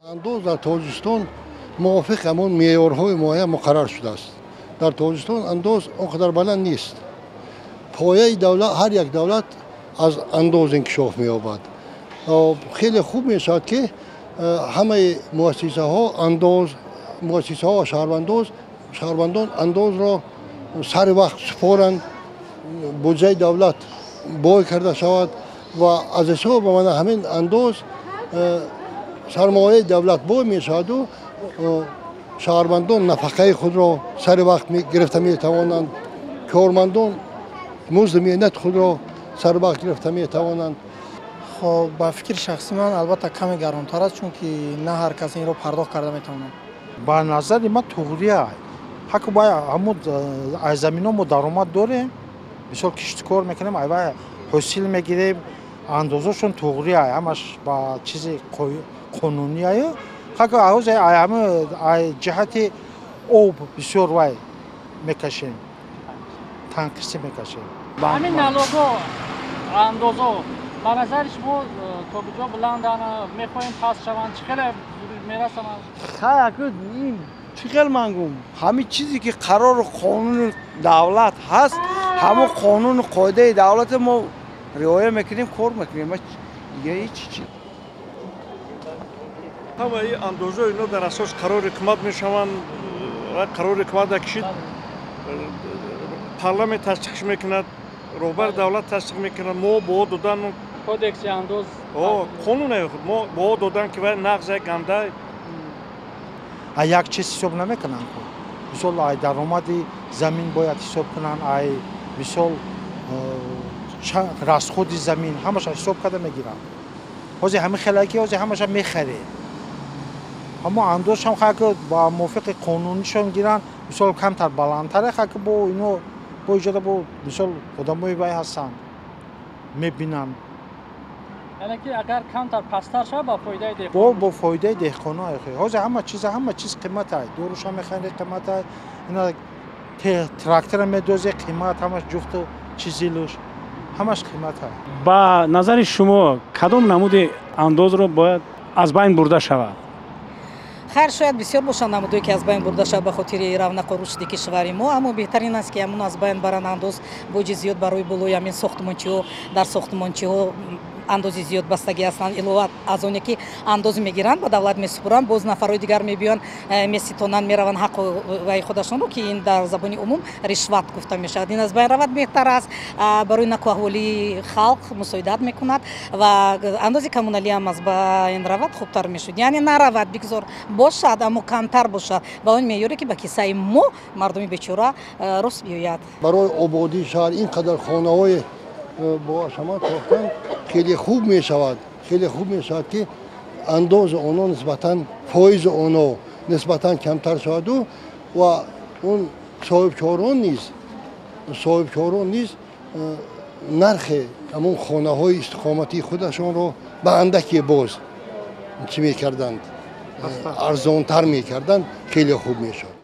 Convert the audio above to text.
Андоз дар Тоҷикистон мувофиқ ҳамон меъёрҳои муайян муқаррар шудааст. Дар Тоҷикистон андоз он қадар баланд нест. Пояи давлат, ҳар як давлат аз андоз инкишоф меёбад. Хеле хуб мешавад, ки ҳамаи муассисаҳо андоз, муассисаҳо ва шаҳрвандон андозро сари вақт супоранд, буҷаи давлат бой карда шавад ва аз ҳисоби мана ҳамин андоз сармояи давлат бой мешаваду шаҳрвандон нафақаи худро сари вақт гирифта метавонанд, кормандон музди меҳнати худро сари вақт гирифта метавонанд. Хоб, ба фикри шахси ман, албатта, каме гаронтар аст, чунки на ҳар кас инро пардохт карда метавонад. Ба назари ман, туғрия ҳаку бай ҳамун аз замино мо даромад дорем, мисол, киштикор мекунем, айва ҳосил мегирем, андозашон туғрия, ҳамаш ба чизи қонунияю ҳаку ҳозе ҳама ай ҷиҳати об бисёр вай мекашем, танқисӣ мекашем. Ҳамин налого, андозо ба назари шумо то куҷо баланданд, мехоҳем паст шаванд, чӣ хеле мерасонанд? Хай, ин чӣ хел ман гум, ҳамин чизе ки қарору қонуни давлат ҳаст, ҳамон қонуну қоидаи давлата мо риоя мекунем, кор мекунем, дига ҳеҷ чи. Ҳамаи андозҳо ино дар асос қарори ҳукумат мешаванд ва қарори ҳукумат кишид, парламент тасдиқш мекунад, роҳбари давлат тасдиқ мекунад. Мо бо додан Кодекси андоз. Қонуне мо бо додан, ки вай нағза ганда. А як чиз ҳисоб намекунанд ку, мисол, ай даромади замин бояд ҳисоб кунанд, ай, мисол, расходи замин, ҳамаша ҳисоб карда мегиранд. Ҳозир ҳамин хелаки ҳозир ҳамаша мехарем, ҳамо андозшам хаки ба мувофиқи қонунишон гиранд, мисол, камтар баландтаре, хаки бо ино бо иҷода бо, мисол, одамои вай ҳастанд, мебинанд. Яъне ки агар камтар пасттар шавад, ба фоидаи деҳқон. Бо фоидаи деҳқоно. Ҳозир ҳама чиз қиматай, доруша мехари, қиматай, ина трактора медозе, қимат, ҳамаш ҷуфту чизилуш, ҳамаш қиматай. Ба назари шумо, кадом намуди андозро бояд аз байн бурда шавад? Хайр, шояд бисёр бошанд намудое, ки аз байн бурда шавад ба хотири равнақу рушди кишвари мо, аммо беҳтарин аст, ки ҳамун аз байн баранд андоз, боҷи зиёд барои болои ҳамин сохтмончиҳо. Дар сохтмончиҳо андози зиёд бастагӣ ҳастанд. Илова аз оне ки андоз мегиранд, ба давлат месупуранд, боз нафарҳои дигар мебиёнд, меситонанд, мераванд ҳаққу ваи худашонро, ки ин дар забони умум ришват гуфта мешавад. Ин аз байн равад, беҳтар аст, барои накӯаҳволии халқ мусоидат мекунад. Ва андози коммуналиам аз байн равад, хубтар мешуд. Яъне наравад, бигзор бошад, аммо камтар бошад, ба он меъёре, ки ба кисаи мо, мардуми бечора, рост биёяд. Барои ободии шаҳр ин қадар хонаҳои бо ҳашамат сохтан хеле хуб мешавад, хеле хуб мешавад, ки андози онҳо нисбатан, фоизи онҳо нисбатан камтар шаваду ва он соҳибкорон низ нархи ҳамон хонаҳои истиқоматии худашонро ба андаке боз чӣ мекарданд, арзонтар мекарданд, хеле хуб мешуд.